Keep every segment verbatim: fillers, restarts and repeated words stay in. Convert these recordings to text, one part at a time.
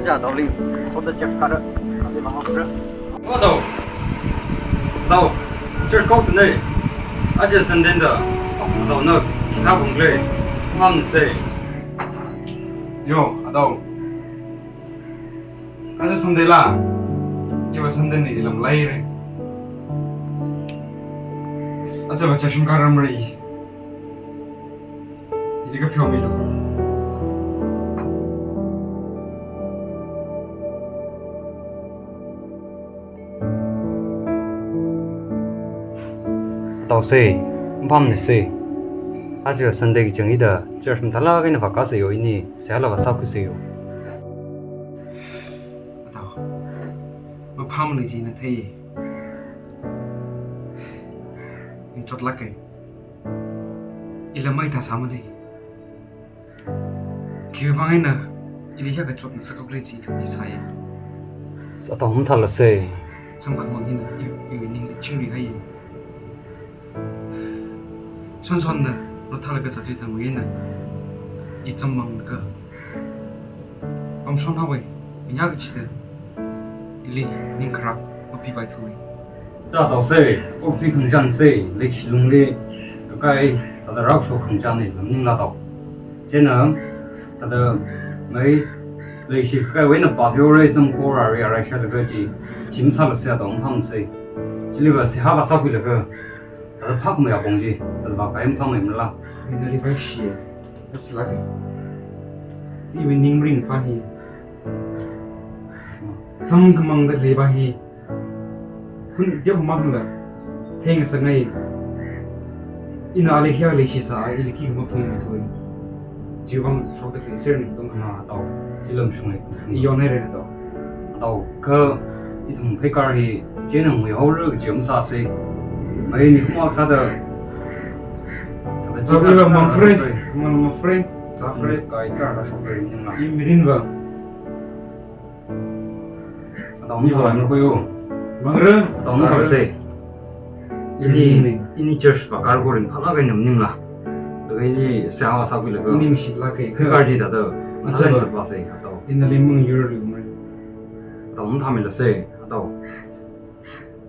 Cha Adaoling, soda church kara, adi mama kara. Adao. Adao. Church kau sene. Aja Sunday da. Adao na kisa bungle. Mamse. Yo, Adao. Aja Sunday la. Iva Sunday ni jilam lai re. Aja bacha shungkaram re. Ili kapyo milu. Adaose, mpamnese. Aja Sunday kachang ida church mathālāk eina vākāse yo ini, seihāla vāsākhuise yo. Adao, maphamle jina thei. Ning chotlāke. Ila maithā sāmane. Khiwuivang eina ili hiyākha chotna sākhuile chi i sāya. Adao mathālase. Samkhamang hina i, iwui ningli chingrihaiya. Shonshonna nothālaga zatthui thangwui eina i chammanglaga pamshon haowe, mi hiyākha chida ili ning kharak mapipaithuwe. Thāda Adaose, okthui khangachānse, leikashi lungli kakai, thāda rākashok khangachānne, lam maningla Adao. Chieina, thāda mai leishi kakai wena pa theore, cham khora re, arai shālaga chi, chi masālase Adao, mpamse. Chiliva seihā vāsākhuilaga, thāda phākhamei apong chi, zatvākahai mphammeimala. Ina li vai shi, ap chilāke. Iwui ning ringpa hi. Samkhamangda leipa hi. Hun teokha makhala, theingasakngai. Ina ali hiyākha leishi sā, ili khikha maphungmithuwe. Chiwuivang shokda khalei serne tong. Na Adao, chilam shungai. I yonhaire Adao. Adao, kha ithum pheikar hi, chieina ngui haora kaji masāse. Mai ni khumāk sāda. Thāda Adao, chikha iva mang free, mang, mang free, zā free. Kai kara shokre ningla. I mirinva. Adao ni thāmang khuiyo. Mangra. Adao ni thāmangse. Ini, ini, ini church vākar kho ringphālāk eina maningla. Laga ini seihā vāsākhuilaga. Ini mishitlāke. Pheikar chi thāda. Acha. Acha vāse Adao. Ina li mangyur lumre. Adao ni thāmangse. Adao.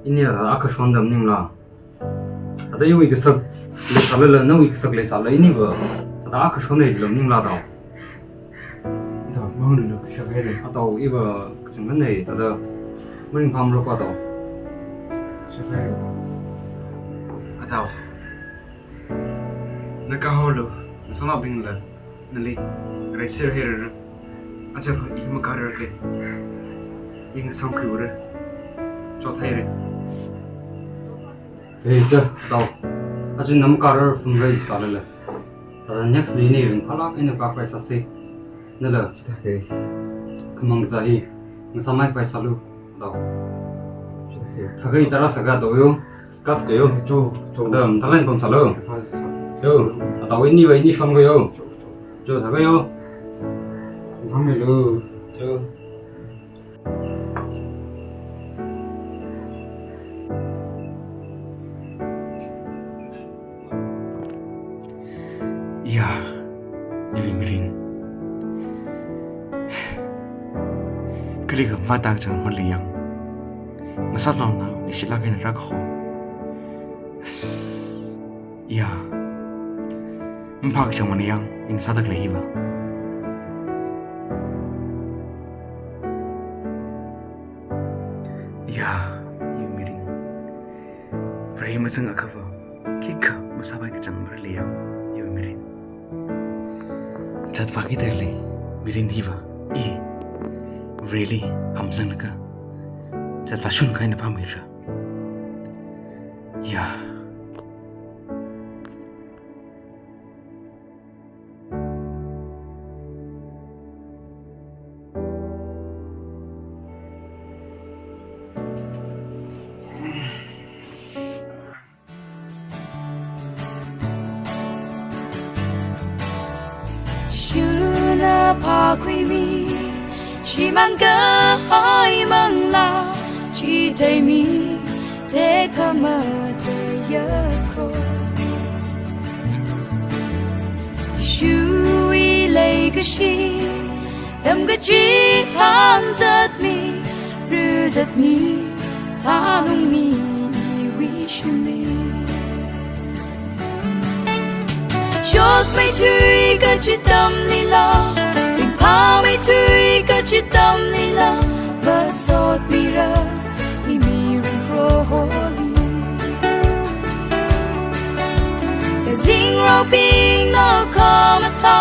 Ini thāda akha shonda maningla. Thāda iwui kasak leisālala, nawui kasak leisāla, iniva thāda akha shonne jila maningla Adao. Adao, manglu, shaphaire. Adao, iva kachangkhanne, thāda maringphāmara Adao. Shaphaire. Adao, na kahaolu, nasanabingla nali raiser hairara. Aja va i makararke. I ngasāmkhuiura. Chothaire. Ei, da, Adao. Aja na makarar phumra i sālala. Thāda next li ini ringphālāk eina kakhavai sāse. Nala. Chithāke. Khamang kazā hi ngasāmikhavai sālu, Adao. Chithāke. Thākha i tara sāga Adao yo. Kap kayo. Cho, cho. Da, mathālāk eina pamsālu. Pamsā. Yo, Adao iniva ini shon kayo. Cho, cho. Cho, thākha yo. Pammilu. Cho. Ya, iwui mirin. Kali kha matak chang mali yang. Ngasātlaona, leishilāk eina rākahao. Ya. Maphākachang mana yang, ina sāda khalei hiva. Ya, iwui mirin. Vare mazang akhava, khikha masāpai kachang marali yang, iwui mirin. Zatvāki dalei, mirin hiva, i. Vareli, hamzanglaga. Zatvāshun kahaina pamira. Ya. Shuna phākhuimi, shimān kahai manglā, chithei mi, tekhamateiya cross. Jishuwui leikashi, Lam kachithang zatmi, ru zatmi, thalungmi iwui shimli. Shokmeithui kachi atamlila, ringphāmeithui kachi atamlila, masotmira, imi ring Proholi. Kazingraobingna khamathā,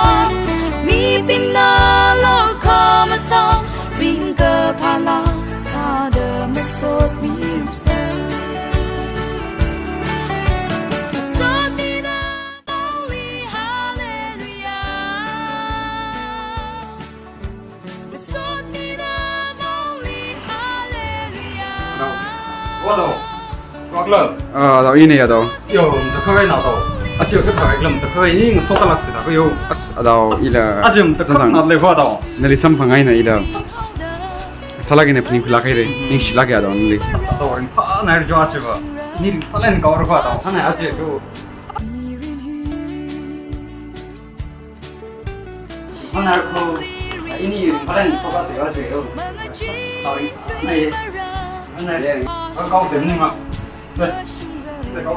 mibingna lo khamathā, ringkaphā laa sāda masotmirumsa. Masotmida Holy Hallelujah. Masotmida Holy Hallelujah. Adao. Adao. Rock love. Ah, adao, ina ya adao. Yo, matakhawui na adao. Aja kathā eklam matakhawui ni ngasokalāksida ko yo. As, adao, as, ila. Aja matakhawui na le ko adao. Nali samphangngaina ila. As. Sālāk eina phaningkhuilāk haira. Ningshilāk ya adao nali. As, adao ringphāna ri jo aja va. Ni ringphālāk eina khuira ko adao. Hana aja ko. Mana ko, ini paran soka se wa je yo. Sorry. Nai. Nai. Kau se ni ma. Se. Se kau.